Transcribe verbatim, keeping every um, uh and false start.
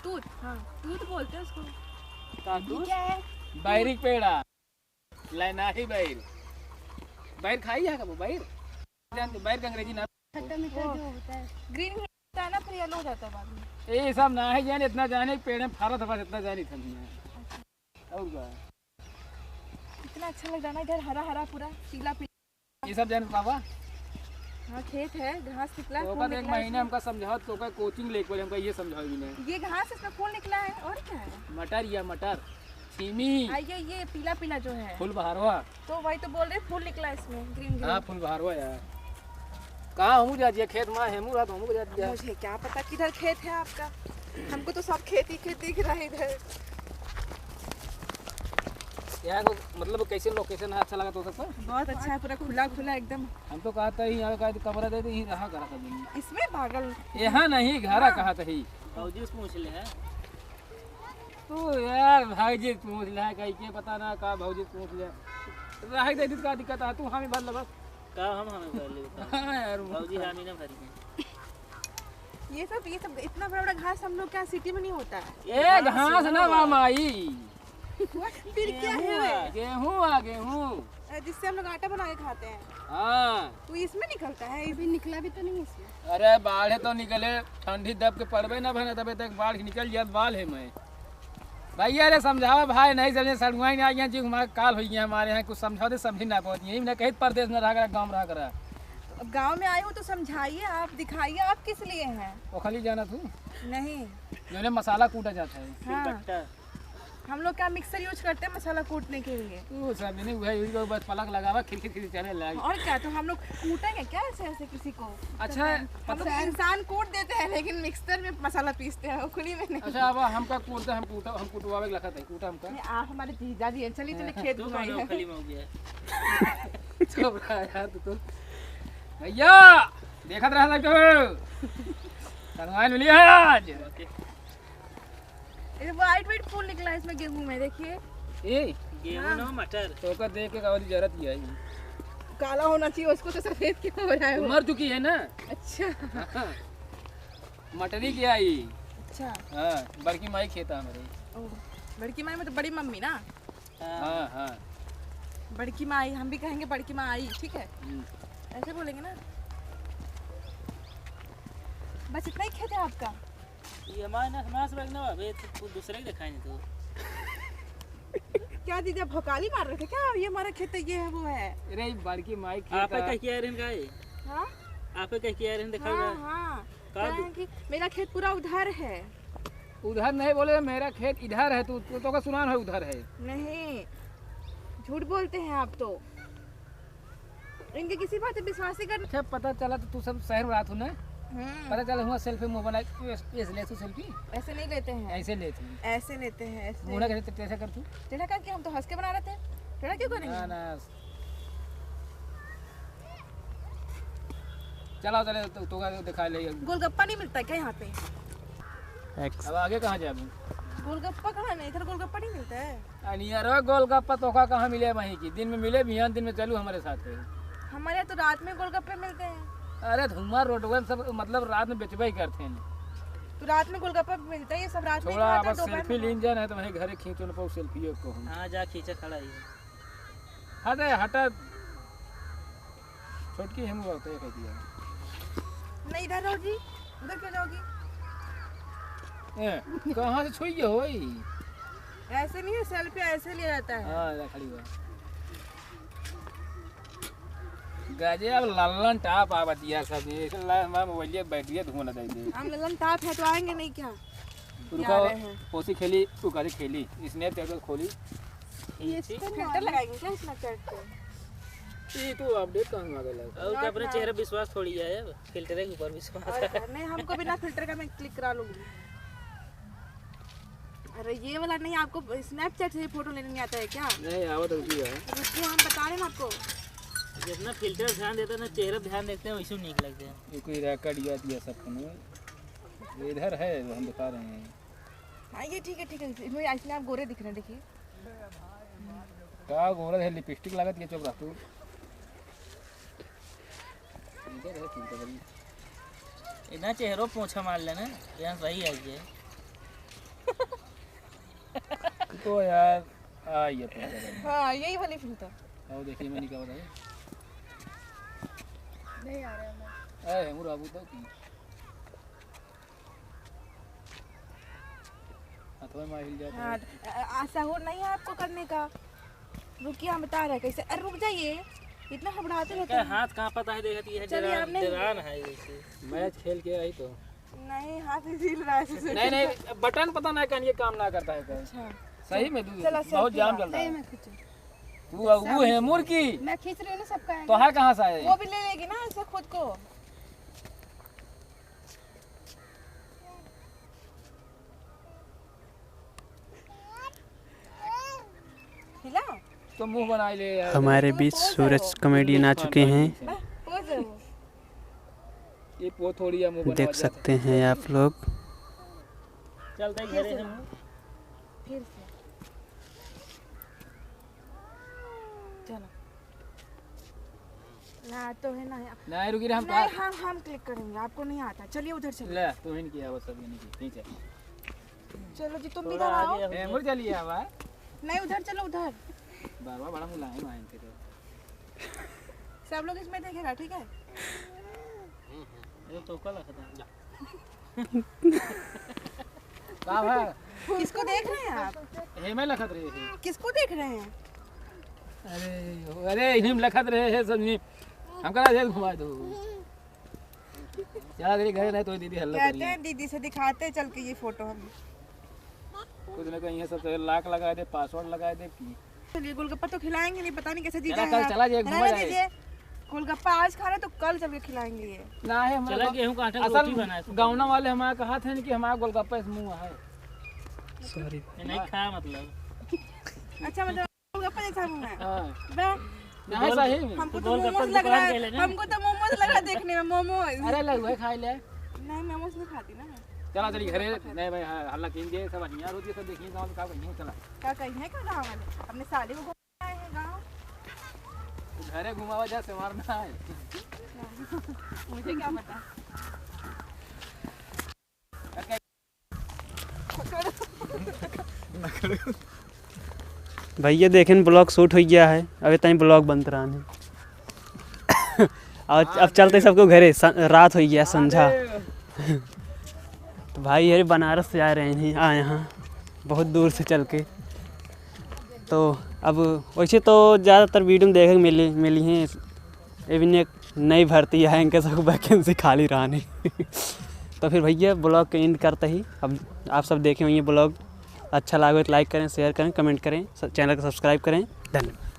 तूत, हाँ, तूत बोलते हैं उसको। का ये तूत? क्या है? बैरी के पेड़ा। लैनाही बैर। बैर खाई है कबो बैर? जान तो बैर के अंग्रेजी नाम। खट्टा मीठा ओ। जो होता है। ग्रीन होता है ना, फिर येलो हो जाता है बाद में। ये सब ना है जाने, इतना जाने पेड़ में फरत बस इतना जानी था मैं। और का? इतना अच्छा लगता है ना इधर, हरा हरा पूरा, पीला पीला। ये सब जाने बाबा? हाँ, खेत है, घास निकला, तो फूल ओकर एक निकला महीने इसमें। हमका समझाओ, तो ओकर कोचिंग लेके पड़े, हमका ये समझाओ भी नहीं। ये घास, इसमें फूल निकला है, और क्या है? मटर या मटर, छीमी। आ, ये, ये पीला पीला जो है। फूल बहारवा। तो वही तो बोल रहे, फूल निकला इसमें, ग्रीन ग्रीन। हाँ, फूल बहारवा यार। कहाँ हमू जा दिया खेत में, हमू रात हमू जा दिया। मुझे क्या पता किधर खेत है आपका, हमको तो सब खेत ही खेत दिख रहा है इधर। यहाँ को मतलब कैसे लोकेशन है, अच्छा लगा तो सबको? बहुत अच्छा है, पूरा खुला खुला एकदम। हम तो कहते ही यहाँ का कमरा दे दे, यहीं रहा करा सब दिन। इसमें पागल। यहाँ नहीं, घरा हाँ। कहा तही। भौजी से पूछ ले है। तू यार भाई जी पूछ ले है, कहीं के पता ना का भौजी पूछ ले। रह दे, का दिक्कत है, तू हमें भर ले बस। का हम हमें भर ले बता। हाँ यार, भौजी हामी ना भरी है। ये सब, ये सब इतना बड़ा बड़ा घास हम लोग क्या सिटी में नहीं होता है? ए, घास घास ना ना बा हुआ। माई। फिर क्या गेहूं है? है। गेहूं आ, गेहूं। अ, जिससे हम लोग आटा बना के खाते हैं। हाँ। वो इसमें निकलता है? अभी निकला भी तो नहीं इसमें। अरे, बाढ़ तो निकले, ठंडी दब के पड़बे ना भना, तबे तक बाढ़ निकल जात, बाल है मैं। भैया रे, समझावा भाई, नहीं समझे, सड़ुआई ना, यहाँ जी हमारे काल हो गया हमारे यहाँ, कुछ समझा दे, समझी ना पावत, यही ना कहीं परदेश में रहा करा, गाँव में रहा करा। अब गाँव में आए हो तो समझाइए, आप दिखाइए, आप किस लिए हैं? ओखली जाना तू? नहीं। जो ने मसाला कूटा जाता है। हाँ। सिलबट्टा। हम लोग क्या मिक्सर यूज़ करते हैं मसाला कूटने के लिए? वो सब नहीं, वही यूज़ करो, बस पलक लगावा, खिरखिर खिरखिर चले लाग। और क्या, तो हम लोग कूटेंगे क्या ऐसे ऐसे किसी को? अच्छा, तो हम लोग पता इंसान कूट देते हैं, लेकिन मिक्सर में मसाला पीसते हैं, उखली में नहीं। अच्छा, अब हमका कूटता, हम कूटा, हम कुटवावे के लखत है, कूटा हमका। नहीं, आप हमारे जीजा जी हैं, चलिए, चलिए, खेत तू घुमाइए। कौन ओखली में हो गया? चुप रहा यार तू तो। भैया, देखत रहा था क्यों? कनवाइन मिली है आज। ओके। ये व्हाइट व्हाइट फूल निकला है इसमें गेहूं में, देखिए। ए? गेहूं हाँ। ना, मटर। तो ओकर देख के कावली जरत ही आई। काला होना चाहिए, उसको तो सफेद क्यों हो रहा है वो? मर चुकी है ना। अच्छा। हाँ। मटरी के आई। अच्छा। हाँ, बड़की माई खेता हमारे। ओ, बड़की माई मतलब बड़ी मम्मी ना? हाँ, हाँ। बड़की माई, हम भी कहेंगे बड़की माँ आई, ठीक है? हम्म। ऐसे बोलेंगे ना। बस इतना ही खेत है आपका? ये हमारे ना, हमारे से ना, अबे तो दूसरे के दिखाई नहीं तो। क्या जीजा भौकाली मार रहे थे क्या? ये हमारा खेत है, ये है, वो है। अरे, ये बड़की माई खेत आप है। कह के आ रहे हैं का ये? हाँ? आप कह के आ रहे हैं, दिखाओ हाँ, जरा। हाँ। का कह रहे दु- हैं कि मेरा खेत पूरा उधर है। उधर नहीं बोले, मेरा खेत इधर है, तू, तू तो का सुनान है उधर है। नहीं, झूठ बोलते हैं आप तो। इनके किसी बात पे विश्वास ही कर। अच्छा, पता चला तो तू सब शहर में रहत हो ना? हम्म। पता चला हुआ सेल्फी मुंह बना, ऐसे, ऐसे ले तू सेल्फी? ऐसे नहीं लेते हैं। ऐसे ले तू। ऐसे लेते हैं, ऐसे। मुंह ना कैसे टेढ़ा कर तू? टेढ़ा करके हम तो हंस के बना रहे थे। टेढ़ा क्यों करेंगे? ना, ना। चला, चले, तो, तो दिखा ले। गोलगप्पा नहीं मिलता है क्या यहाँ पे? एक्स। अब आगे कहाँ जाबू? गोलगप्पा कहाँ नहीं, इधर गोलगप्पा नहीं मिलता है। अनियरवा गोलगप्पा तोका कहाँ मिले वहीं की? दिन में मिले, बिहान दिन में चलू हमारे साथ। हमारे यहाँ तो रात में गोलगप्पे मिलते हैं। अरे धुआं रोडवे में सब, मतलब, रात में बेचबे ही करते हैं। तो रात में गोलगप्पा मिलता है, ये सब रात में ही थोड़ा खाते हैं, अब दोपहर सेल्फी में लीन खाते हैं। जाए ना तो वहीं घरे खींचो ना पाऊ सेल्फी को हम। हाँ, जा खींचा खड़ा ही है। हटे, हटा। छोटकी हम बात है कह दिया। नहीं, इधर रहो जी, उधर क्यों जाओगी? ए, कहाँ से छुई होई? ऐसे नहीं है, सेल्फी ऐसे लिया जाता है। हाँ, या खड़ी हुआ। गजब लल्लन टाप आवत यार सब। ये ला, मैं मोबाइल बैटरी धुआं लगा दे। हम लल्लन टाप है तो आएंगे नहीं क्या? रुको, आ रहे हैं। ओसी खेली, तू करे खेली, स्नैपचैट पर खोली। ये इसको फिल्टर लगाएंगे क्या स्नैपचैट पे? ये तो अपडेट कहाँ आ गया? और क्या, अपने चेहरे विश्वास थोड़ी है, अब फिल्टर के ऊपर विश्वास और है। क्या? नहीं, हमको बिना फिल्टर का मैं क्लिक करा लूंगी। अरे ये वाला नहीं, आपको स्नैपचैट से ही फोटो लेने नहीं आता है क्या? नहीं, आवत रुकी है। रुकिए, हम बता रहे हैं ना आपको। जितना फिल्टर ध्यान देता है ना, चेहरा ध्यान देखते हैं, वैसे नीक लगते हैं। ये कोई रिकॉर्ड याद दिया सबको, नहीं? ये इधर है, वो हम बता रहे हैं। हाँ, ये ठीक है, ठीक है। इसमें, इसमें आप गोरे दिख रहे हैं, देखिए। का गोरा है, लिपस्टिक लागत के चुप रह तू। इधर है, तू इधर ही। इतना चेहरो पोछा मार लेना, यहाँ सही है ये। तो यार, आ, ये तो है। हाँ, यही वाली filter। और देखिए, मैंने क्या बताया? नहीं आ रहा है। ए, हेमू बाबू तो की। हाथवा में हिल जाता है। हाँ, अ, अ, सहूर नहीं है आपको करने का। रुकिए, हम बता रहे हैं कैसे। अरे, रुक जाइए, इतना घबराते रहते हैं। हाथ कांपता है, देखती है, चलिए, जरा आप नहीं डरान है जैसे। Match खेल के आई तो। नहीं, हाथ ही हिल रहा है जैसे। नहीं, नहीं, button पता नहीं कहीं ये काम ना करता है क्या। अच्छा। सही में, चलो, बहुत selfie जाम लो। चलता है। नहीं, मैं खींचूं। तू, वो है मुर्गी। मैं खींच रही हूँ ना सबका। तो है कहाँ से आए? वो भी ले लेगी ना ऐसे खुद को। हिला। तो मुंह बना ले यार। हमारे बीच सूरज comedian आ चुके हैं। बस, pose है वो। ये पो थोड़ी है, मुंह बना देख सकते हैं आप लोग। चलते ही घरे हैं। फिर से। चलो। ना, तो है ना। नहीं, रुकी रे, हम नहीं, कहा हम, हम click करेंगे, आपको नहीं आता। चलिए उधर चलिए। ले, तो ही नहीं किया, बस अभी नहीं की, ठीक है। चलो जी, तुम थोड़ा इधर आओ। आगे हो ए, मुड़ चलिए अब, आ। नहीं, उधर चलो, उधर। बार बार बड़ा मुलायम आए इनके तो। सब लोग इसमें देखेगा, ठीक है? ये तो कल खत्म। का है? किसको देख रहे हैं आप? हेमे लखत रहे हैं। किसको देख रहे हैं? अरे, अरे, इन्हीं में लखत रहे हैं सब, इन्हीं। हमका ना जेल घुमा दो। चला तेरे घरे नहीं तो दीदी हल्ला कहते करिए। हैं दीदी से दिखाते चल के ये photo हम। कुछ ना कहीं ये सब तो lock लगा दे, password लगा दे की। चलिए, गोलगप्पा तो खिलाएंगे नहीं, पता नहीं कैसे जीजा चला, है कल आप। चला जाए, घूमा रहने जाए। दीजिए, गोलगप्पा आज खा रहे तो कल चल के खिलाएंगे ये। ना है हमारा चला, गाँव-, गेहूं का आटा असल रोटी बनाए, गाँवना वाले हमारा कहा थे कि हमारा गोलगप्पा इस मुंह है। Sorry। ये नहीं खाया मतलब। अच्छा, मतलब गोलगप्पा जैसा मुंह है। हाँ। बे। ना है सही में। हमको तो तो गोलगप्पा momos की लग दुकान रहा है, कहले ना। हमको तो momos लग रहा है देखने में, momos। अरे लग है, खा ले। नहीं, momos नहीं खाती ना मैं। चला चली घरे, नहीं भाई, हाँ, हल्ला कीन के सब हियार होती है, सब देखिए गाँव में का कहीं चला। का कहीं है क्या गाँव वाले? अपने साले को घुमाए हैं गाँव। घरे घुमावा जा से मारना है। मुझे क्या पता। भैया देखें, vlog shoot हो गया है, अबे ताई vlog बनत रहा है। और अब चलते सबको घरे, स-, रात हो गया, संझा। तो भाई, अरे बनारस से आ रहे हैं, आ यहाँ बहुत दूर से चल के। तो अब वैसे तो ज़्यादातर video में देखे के मिली, मिली हैं, even एक नई भर्ती है, इनके सब vacancy खाली रहा नहीं। तो फिर भैया, vlog के end करते ही, अब आप सब देखे होंगे vlog, अच्छा लगे तो like करें, share करें, comment करें, स-, channel को subscribe करें। धन्यवाद।